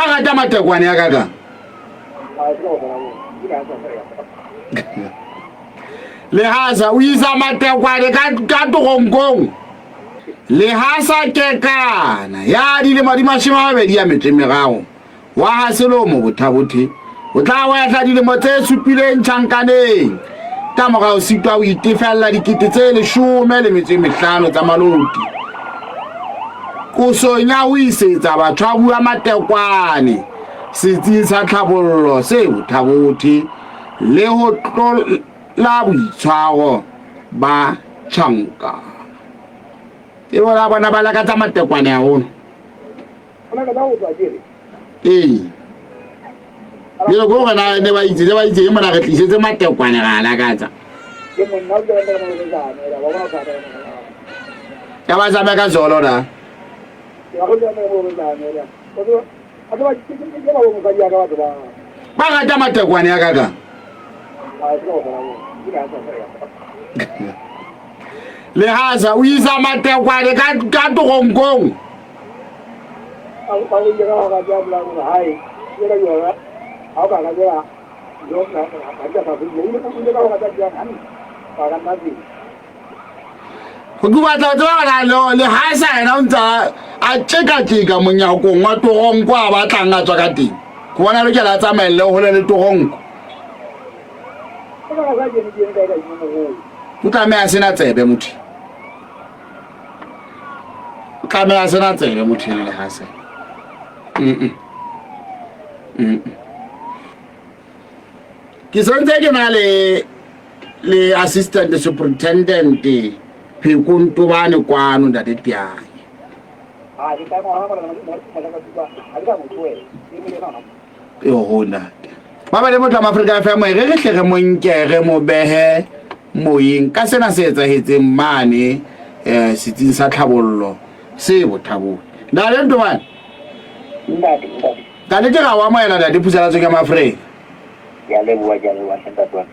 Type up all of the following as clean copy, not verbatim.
rata matekwane ya kakang. Lehasa o isa matekwane ka toronkong. Lehasa Kekana ya dilemo di 23 wa ha Selomo Bothabothe o tla wehla dilemo tse 7 tjhankaneng ka mora ho sitwa ho itefella 15,000 tsa maloti qosong ya ho isetsa batshwaruwa matekwane setsing sa tlhabollo se Bothabothe le ho tlola boitshwaro ba tjhankana. E bona bona ba lakatsa matekwane haholo. Ee. Jalo ko gona ne ba itse ne ba itse ke mona re tlisetse matekwane ra lakatsa. Ya ba tsamaye ka zolo na. Ba rata matekwane ya kaka. Lehasa o isa matekwane ka toronkong. Ke batla ho tseba hore Lehasa yena o ntse a tjeka-tjeka monyakong wa toronko a batlang a tswa ka teng. Ke bona lokela a tsamaelle hole le toronko. O tlameha sena tsebe motho. O tlameha sena tsebe motho ena Lehasa. Ke santse ke na le le assistant superintendent Pheko Ntobane kwano ntate Tiane. Eho ntate. Ba ba le motho wa Afrika FM re re hle re mo nke re mo behe moyeng ka sena se etsahetseng mane setsing sa tlhabollo se Bothabong. Ntate Ntobane. Ntate, ntate. Ka nnete ra o amohela ntate Phusalatsong ya Maafrika. Ke a leboha, ke a leboha hle ntate wa ka.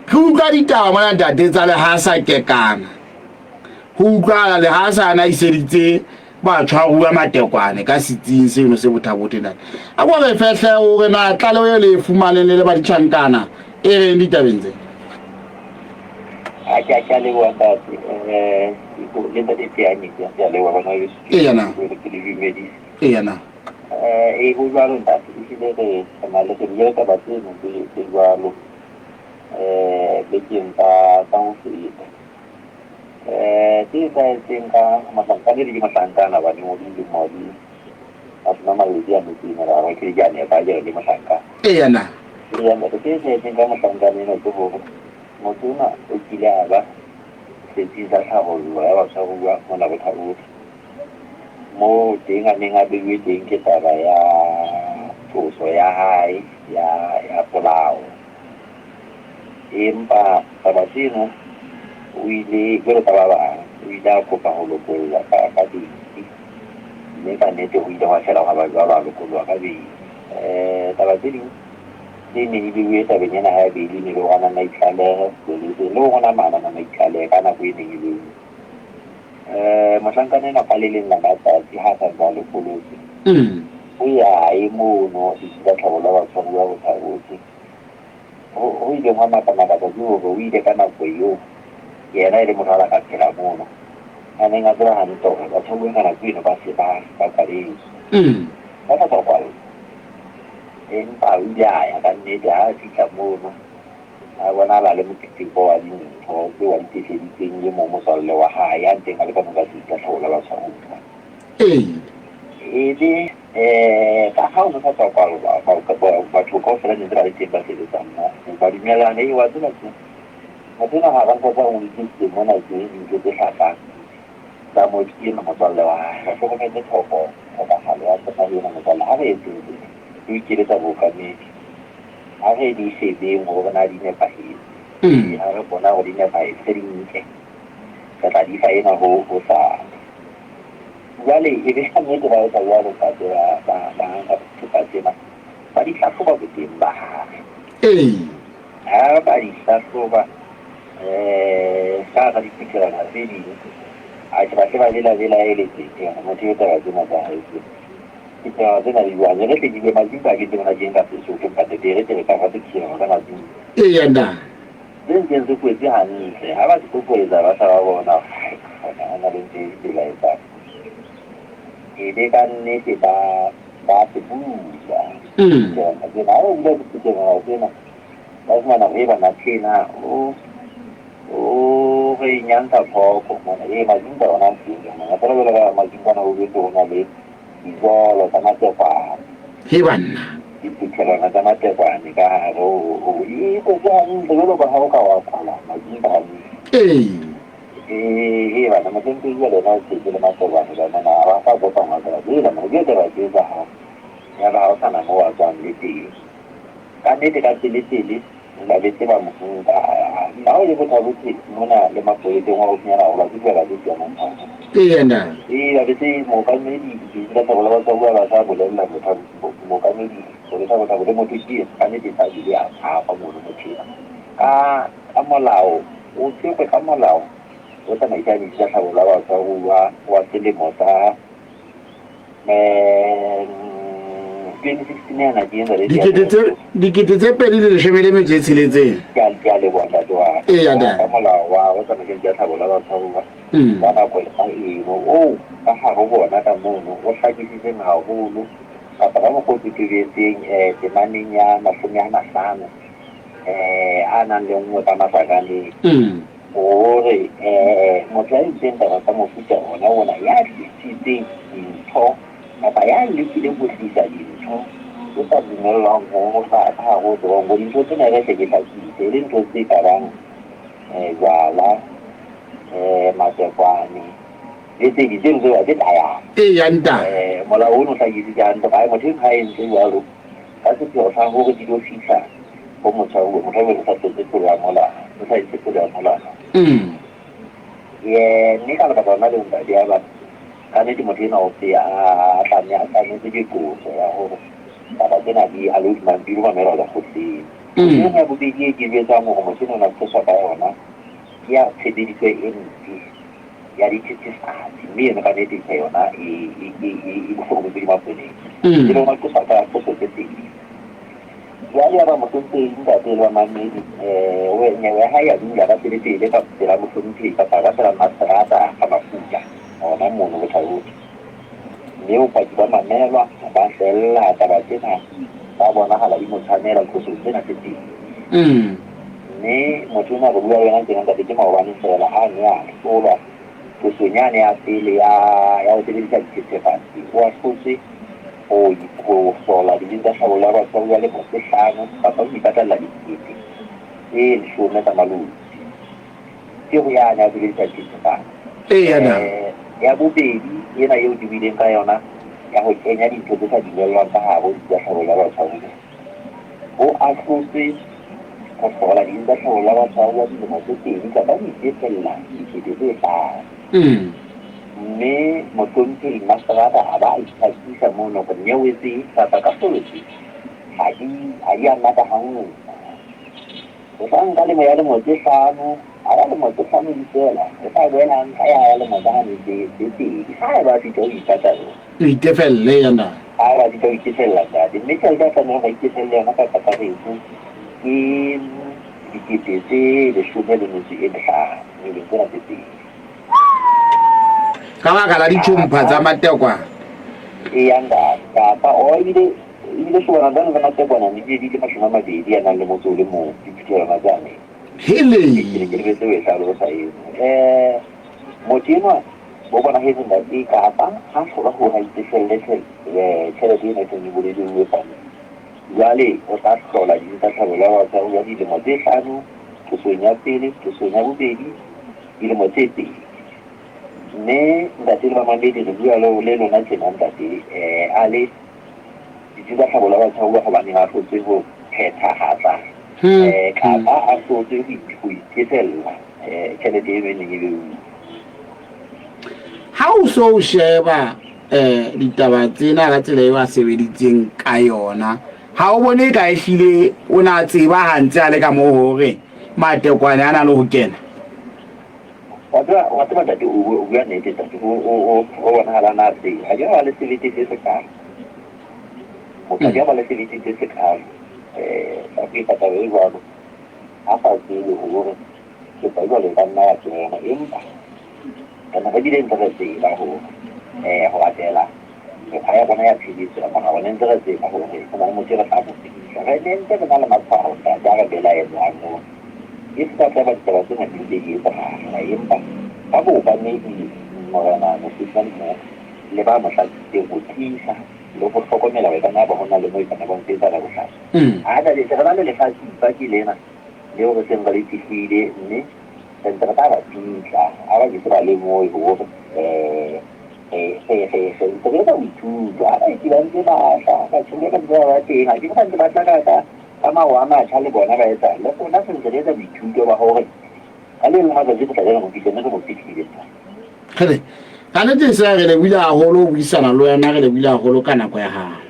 Re utlwa ditaba mona ntate tsa Lehasa Kekana. Ho utlwahala Lehasa a na iseditse batshwaruwa matekwane ka setsing seno se Bothabothe ntate. A ko re fehle hore na tlaleho e le e fumaneng le le ba ditjhankana e reng ditabeng tse? A ke a leboha ntate. Le ntate Tiane, ke a leboha bana beso. Eya na. Ke le dumedise. Eya na. Ee, ho jwalo ntate, ehlile re na le re bile taba tseno tse jwalo bekeng tsa ho feta. Tse etsahetseng ka mohlankana ke mohlankana hobane o dilemo di 23 ke ke a nepa akere ke mohlankana. Eya na. Eya ntate, tse etsahetseng ka mohlankana enwa ke hore motho enwa o kile a ba setsing sa tlhabollo ya batshwaruwa mona Botha-Bothe. Moo teng a neng a beuwe teng ke taba ya qoso ya hae ya ya polao. Empa taba tseno o ile jwalo ka ba bang o ile a kopa ho lokollwa ka ka beili, mme ka nnete ho ile hwa fela hwa ba jwalo a lokollwa ka beili. Taba tse ding tse neng di beuwe tabeng ena ha ya beili e ne le hore a na nna itlalehe sepoleseng le hore o nama a na itlalehe ka nako e neng e beuwe. Mohlankana enwa ka le leng la matsatsi ha a sa ntse a lokolotswe, o ya ye mono setsi sa tlhabollo ya batshwaruwa Botha-Bothe. Ho ileng hwa makamakatsa ke hore o ile ka nako eo yena e le motho a la ka phela mono, a neng a tseba hantle hore batshwaruwa ka nako eno ba se ba ba kwaletswe, ba sa tswa kwallwa. Empa o ile a ya ka nnete ha a fihla mono A bonahala a le motiteko wa dintho tseo a di tefelitseng e mong motswalle wa hae ya ntseng a le ka moka setsi sa tlhabollo ya batshwaruwa. E le ka ha ho ne sa tswa kwallwa, batho kaofela ne ntse ba le teng ba sebetsang moo, ba dumellana, Hei, wa tseba ke motho enwa ha ra ntho tsa o tlisitse mona ke dintho tse hlakang tsa motho enwa motswalle wa hae. Re hlokometse tlhoko, tlhokahalo ya tsona ho enwa motswalle. Ha re etseng tjena, re ikeletsa bookamedi. Ha re di shebeng hore na di nepahetse. Ha re bona hore di nepahetse, re di nke. Re tla di fa ena ho hosane. Jwale e be ka nnete ba etsa jwalo ntate, ba ba nka thepa tsena, ba di hlahloba boteng ba hare. Ha ba di hlahloba, ka hara diphuthelwana tse ding, atjhe ba hle ba bela belaeletse hore motho eo taba tsena tsa hae tse. Diphuthehwana tsena di jwang? Re tle ke mazimba ke tsena ke ka Sesotho ntate, re tle re ka rate diphuthehwana tsa mazimba. Eya ntate. Tse ntseng se kwetse hantle, ha ba se kokoletsa ba sa ba bona, hona ho na le ntho e belaetsang. E be ka nnete ba ba se bula. Diphuthehwana tsena, ha ba bula diphuthehwana tsena, ba fumana hore bana tjena o o re nyantsha tlhoko mona. Ee, mazimba ona a teng mona. Feela jwalo ka mazimba ana ho boetse ho na le dijolo tsa matekwane. He banna. Diphuthelwana tsa matekwane ka hare ho e kwetse hantle jwalo ka ha o ka wa kwala mazimba hantle. Ee. Ee, he bana, mohlomphehi jwale yena o tshetse le matekwane ka mona, ha ba sa kopangwa taba tsela mona, ke taba tse etsahalang. Yaba ha o sa na moo a tswang le teng. Ka nnete ka pele-pele nka be tseba nka ha o le bothabotse mona le mapoleseng wa haufinyana haholo, ha ke bua ka tse siamang haholo. Eya ntate. Ee, ba be tse mookamedi ka thabo la batshwaruwa ba sa bolella mookamedi polesa bothabo le motho ke ka nnete sa bile a tshapa mono motho ena. Ka ka molao o tshwerwe ka molao o tsamaisang ditsi tsa tlhabollo ya batshwaruwa wa selemo sa 2016 yana ke entse 2016. Ke a leboha ntate wa ka. Eya ntate. Ka molao wa o tsamaisang tsa tlhabollo ya batshwaruwa wa nako ya eno oo ka hare ho ona ka mono o hlakisitseng haholo kapa ka mokgwa o totobetseng temaneng ya 50 a nang le nngwe ka masakaneng. Hore motho ya entseng taba tsa mofuta ona ona, ya tlisitseng dintho kapa ya lekileng ho tlisa dintho tse sa dumellwang ho hlaha ka hare ho teronko, dintho tsena re hle ke hlakise, e le ntho tse ka bang jwala, matekwane le tse ding tseno tse tse tayang. Eya ntate. Molao ono o hlakisitse hantle hore motho eno ha entse jwalo ka sepheo sa hore di lo fihla ho motshwaruwa, motshwaruwa o sa tlotse tlolo ya molao, o sa etse tlolo ya molao. Ye, mme ka lebaka lona leo ntate ya ba ka nnete motho enwa o se a tlamme a tlametse ke qoso ya hore taba tsena di a lo di lo mamelwa lekgotleng. Ena ya bobedi e ke jwetsang hore motho enwa o ne a qoswa ka yona ke ya tshebediso e mpe ya dithethefatsi, mme eno ka nnete tjhe yona e e e e bohloko bo tswile maponeng. E le hore qosa ka qoso tse pedi. Jwale yaba mohlomphehi ntate le bamamedi nyewe ya hae ya dula ka pele-pele ka pela mohlomphehi kapa ka pela maseterata a Mafuta hona mono Botlhabotse. Mme bopaki ba mamelwa, ba hlella taba tsena tsa bonahala di mo tshwanela qosong tsena tse pedi. Mme motho enwa re bua le yena tjena ntate ke maobane feela ha a ne a hlolwa qosong yane ya pele ya ya ho sebedisa dithethefatsi. O ahlotswe ho ho hlola dibeng tsa tlhabollo ya batshwaruwa lemo tse hlano kapa ho ipatalla 10,000 tsa malotsi. Ke ho yane ya ho sebedisa dithethefatsi. Eya na. Ya bobedi ena eo ke buileng ka yona ya ho kenya dintho tse sa dumellwang ka hare ho ditsi tsa tlhabollo ya batshwaruwa. Ho ahlotswe ho hlola dibeng tsa tlhabollo ya batshwaruwa dilemo tse pedi kapa ho itefella 5 000. Mme mohlomphehi Mmaseterata a ba a itlhakisa mono hore nyewe tse kapa kahlolo tse ha di ha di a matahangwa. O tla nka lemo ya lemo tse hlano, ha ya lemo tse hlano di fela, o tla boela a nka ya ya lemo tsane tse tse pedi. Ha eba a sitwa ho ipatalla. O itefelle yona. Ha eba a sitwa ho itefella ntate. Mme tjhelete a tlamehang hore a itefelle yona ka kakaretso ke 15,000 nyweleng tsena tse pedi. Ka baka la ditšhompha tsa matekwane. Eya ntate, kapa o ebile ebile shobana tsane tsa matekwane di bile di le 20 a nang le motso o le mong diphuthelwana tsane. Hele! Ke ne ke lebetse ho e hlalosa eno. Motho enwa bo bonahetse ntate kapa ha hlola ho ha itefelle tjhelete ena e seng e bolediwe fane. Jwale o tla hlola dintho tsa tlhabollo ya batshwaruwa dilemo tse hlano, qosong ya pele, qosong ya bobedi, dilemo tse pedi. Mme ntate le bamamedi re bua le le lona tjena ntate a le ditsi tsa tlhabollo ya batshwaruwa hobaneng a hlotswe ho phethahatsa kapa a hlotswe ho itefella tjhelete eno e neng e beuwe. Ha o so o sheba ditaba tsena ka tsela eo a sebeditseng ka yona, ha o bone ka ehlile o na tseba hantse a le ka moo hore matekwane a na le ho kena? Wa tseba, wa tseba ntate, o bua nnete ntate, o bonahala na tseba. Ha ke ba le sebete se sekalo. Motho a ba le sebete se sekalo sa ho etsa taba e jwalo, a sa tsebe hore thepa e jwalo e ka nna ya kena. Empa re ne re bile ntse re tseba hore ho latela mekgwa ya rona ya tshebetso ya molao, ne ntse re tseba hore ho na le motho e re tla mo fihla. Re ne ntse re na le matshwao, ntate, a re belaetsang hore e se ka tlaba ditaba tsena di ntse di etsahala. Empa ka bookamedi Morena Mosotho mo le ba mo tlatsitseng ho tiisa le ho hlokomela hore e ka nna ya ba ho na le moo e ka nna ba ntse etsahala bohlaswa. Ha jwale se re na le lehlatsipa ke lena leo re seng re le fihlile, mme re ntse re tla ba fihla ha ba ke se ba lemohe hore um re ntse re etsa boithuto. Ha baeti ba ntse ba tla, batho ba ntse ba ba teng, ha ke ba ntse ba tla ka ka mawa a matjha le bona ba etsa le rona se ntse re etsa boithuto ba hore ka le leng la matsatsi re tla be re mo fihle, mme re mo fihlile. Kgele, ka nnete se re lebohile haholo ho buisana le wena, re lebohile haholo ka nako ya hao.